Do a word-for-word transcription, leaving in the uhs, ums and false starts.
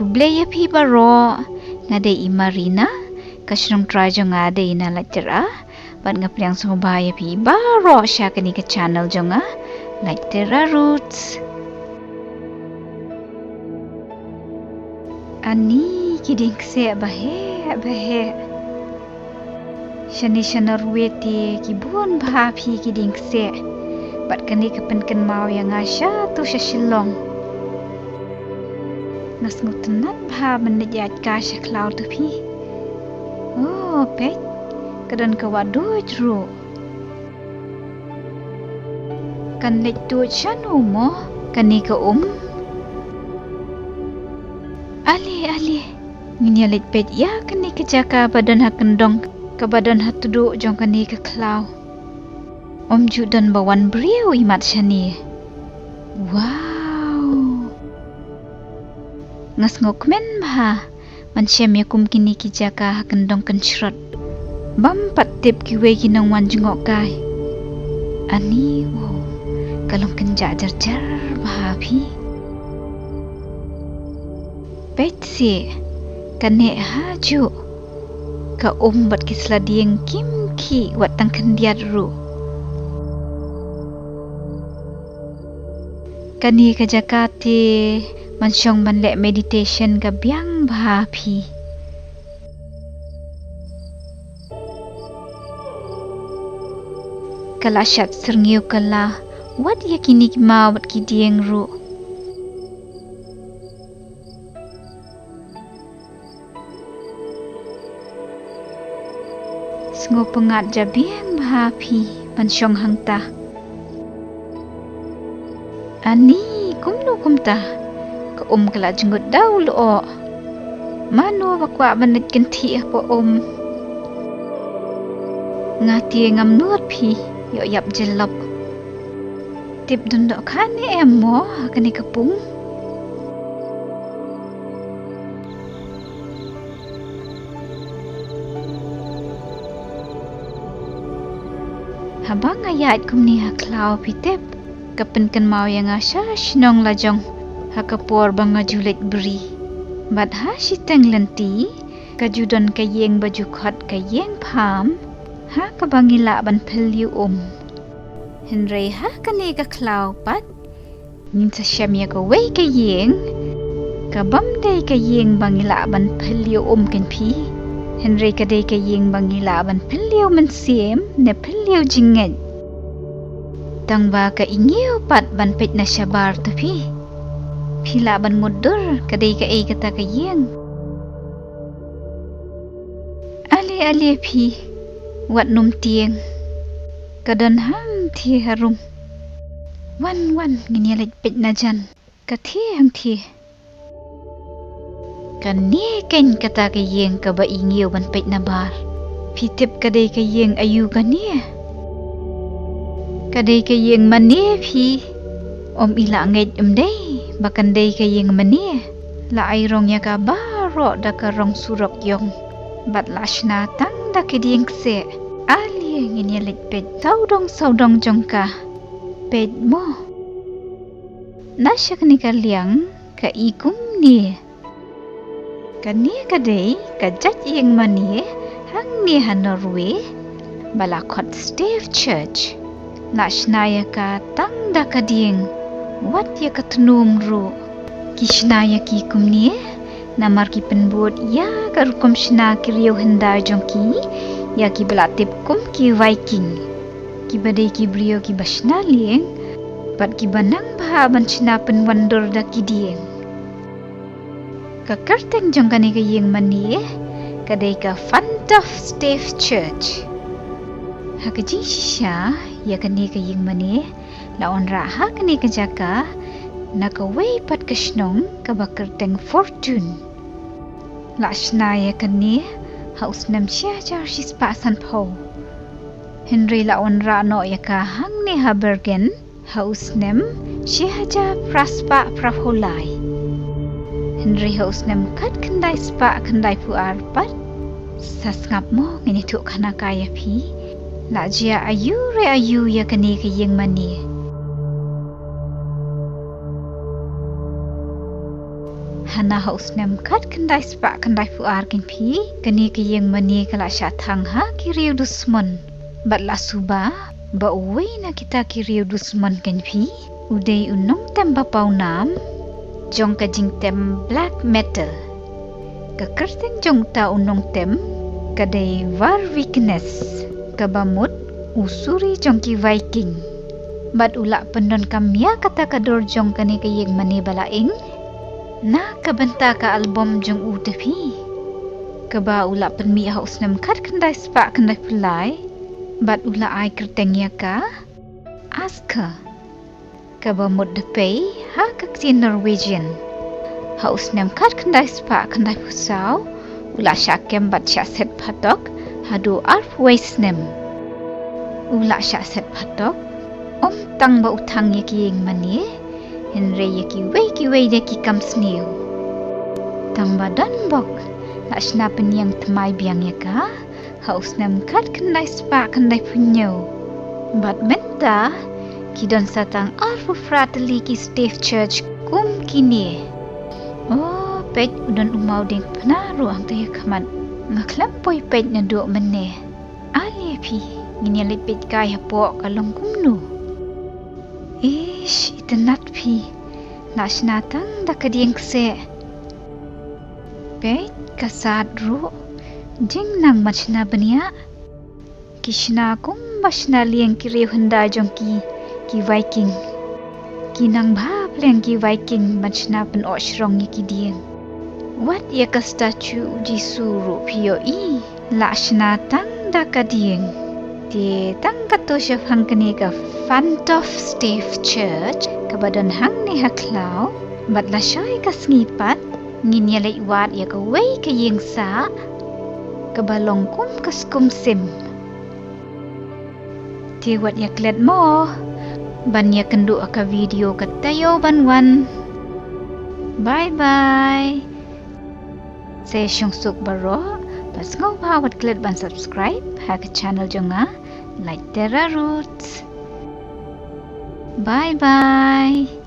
Blei ïa phi baroh, nga dei i Marina, ka shnong trai jong nga dei na Laityra, bad nga pdiang sngewbha ïa phi baroh sha kane ka channel jong nga, Laityra Roots. Ani ki dieng kseh baheh baheh. Shane sha Norway te ki bun bha phi ki dieng kseh. Bad kane ka pynkynmaw ïa nga sha tu sha Shillong. Nga sngewtynnat bha ban leit ïaid ka sha khlaw tu phi. Oh, peit. Ka don ka wah duid ruh. Kan leit tuid shano mo kane ka um? Ale, ale. Ngin ïa leit peit ïa kane ka jaka ba don ha kyndong, kaba don ha tduh jong kane ka khlaw. Ym ju don ba wan briew imat shane. Wow. Nga sngewkmen bha ban shem ïa kum kine ki jaka ha kyndong kynshrot. Bym pat tip kiwei ki nongwan jngohkai. Ani, wow, ka long kynjah jarjar bha phi. Peit seh, ka neh ha juh. Ka um bad ki sla dieng kim khih wat tang khyndiat ruh. Kane ka jaka te ban shong ban leh meditation ka biang bha phi. Ka la shad syrngiew ka la wat ïa kine ki maw bad ki dieng ruh. Sngewpyngngad jabieng bha phi ban shong hangta. Ani, kumno kumta? Ka um ka la jngut daw lyoh. Mano ba kwah ban leit kynthih hapoh um? Nga te ngam nud phi, ïoh ïap jyllop. Tip don dohkha ne em mo ha kane ka pung? Haba nga ïaid kumne ha khlaw phi tip, ka pynkynmaw ïa nga sha shnong la jong ha ka por ba nga ju leit bri. Bad ha shiteng lynti ka ju don ka ïing ba ju khot ka ïing pham, ha kaba ngi lah ban phylliew um. Hynrei ha kane ka khlaw pat ngin sa shem ïa kawei ka ïing, ka bym dei ka ïing ba ngi lah ban phylliew um kein phi, hynrei ka dei ka ïing ba ngi lah ban phylliew mynsiem ne phylliew jingngeit. Tang ba ka ingiew pat ban peit na shabar tu phi. Phi lah ban mutdur ka dei kaei kata ka ïing. Ale ale phi, wat nym tieng. Ka don hangthie harum. Wan wan ngin ïa leit peit na jan. Ka thie hangthie. Kane kein kata ka ïing kaba ingiew ban peit na bar. Phi tip ka dei ka ïing aïu kane? Ka dei ka ïing mane phi. Ym i lah ngeit ym dei ba kan dei ka ïing mane. La ai rong ïa ka baroh da ka rong surok ïong. Bad la shna tang da ki dieng kseh. Ale ngin ïa leit peit sawdong sawdong jong ka. Peit mo. Na sha kane ka liang ka i kumne. Kane ka dei ka jait ïing mane hangne ha Norway ba la khot Stave Church. La shna ïa ka tang da ka dieng, wat ïa ka tnum ruh. Ki shna ïa ki kumne namar ki pynbud ïa ka rukom shna ki riew hyndai jong ki, ïa kiba la tip kum ki Viking. Kiba dei ki briew kiba shna lieng bad kiba nang bha ban shna pynwandur da ki dieng. Ka kyrteng jong kane ka ïing mane ka dei ka Fantov Stave Church. Ha ka jingshisha ïa kane ka ïing mane la wanrah ha kane ka jaka na kawei pat ka shnong kaba kyrteng Fortune. La shna ïa kane ha u snem shi hajar shispah sanphew. Hynrei la wanrah noh ïa ka hangne ha Bergen ha u snem shi hajar phra spah phraphew lai. Hynrei ha u snem khatkhyndai spah khyndaiphew ar pat, sa sngap mo ngin ïathuh khana ka ïa phi, la jia aïu re aïu ïa kane ka ïing mane. Hana ha u snem khat khyndai spah khyndai phew ar kein phi, kane ka ïing mane ka la shah thang ha ki riew dusmon. Bad la suba ba uwei na kita ki riew dusmon kein phi u dei u nongtem ba paw nam jong ka jingtem black metal. Ka kyrteng jong uta u nongtem ka dei Varviknes, kaba mut u suri jong ki Viking. Bad u la pyndonkam ïa kata ka dur jong kane ka ïing mane ba la ing na ka bynta ka album jong u te phi, kaba u la pynmih ha u snem khat khyndai spah khyndai phew lai. Bad u la ai kyrteng ïa ka Asker, kaba mut da pei ha ka ktien Norwegian. Ha u snem khat khyndai spah khyndai phew saw u la shah kem bad shah set phatok haduh arphew wei snem. U la shah set phatok ym tang ba u thang ïa ki ïing mane, hynrei ïa kiwei kiwei de ki kam sniew. Tang ba don bok la shna pynïeng thymmai biang ïa ka ha u snem khat khyndai spah khyndai phew hynñiew. Bad mynta ki don sa tang arphew phra tylli ki stave church kum kine. O, peit u don u maw diengphna ruh hangta ha khmat. Nga khlem poi peit naduh mynne. Ale phi, ngin ïa leit peit kai hapoh ka long kumno. Ish, itynnat phi. La shna tang da ka dieng kseh. Peit ka sad ruh. Jingnang ban shna bniah. Ki shna kumba shna lieng ki riew hyndai jong ki, ki Viking. Ki nang bha pleng ki Viking ban shna pynoh shrong ïa ki dieng. Wat ïa ka statue u Jisu ruh phi ïohi la shna tang da ka dieng. Te tang katto shaphang kane ka Fantoft Stave Church kaba don hangne ha khlaw, bad lashai ka sngi pat ngin ïa leit wad ïa kawei ka ïing sah kaba long kum ka skum sim. Te wat ïa klet mo ban ïa kynduh ha ka video ka taïew ban wan. Bye bye. Sa sngewsuk baroh, bad sngewbha wat klet ban subscribe ha ka channel jong nga, Light Terra Roots. Bye bye.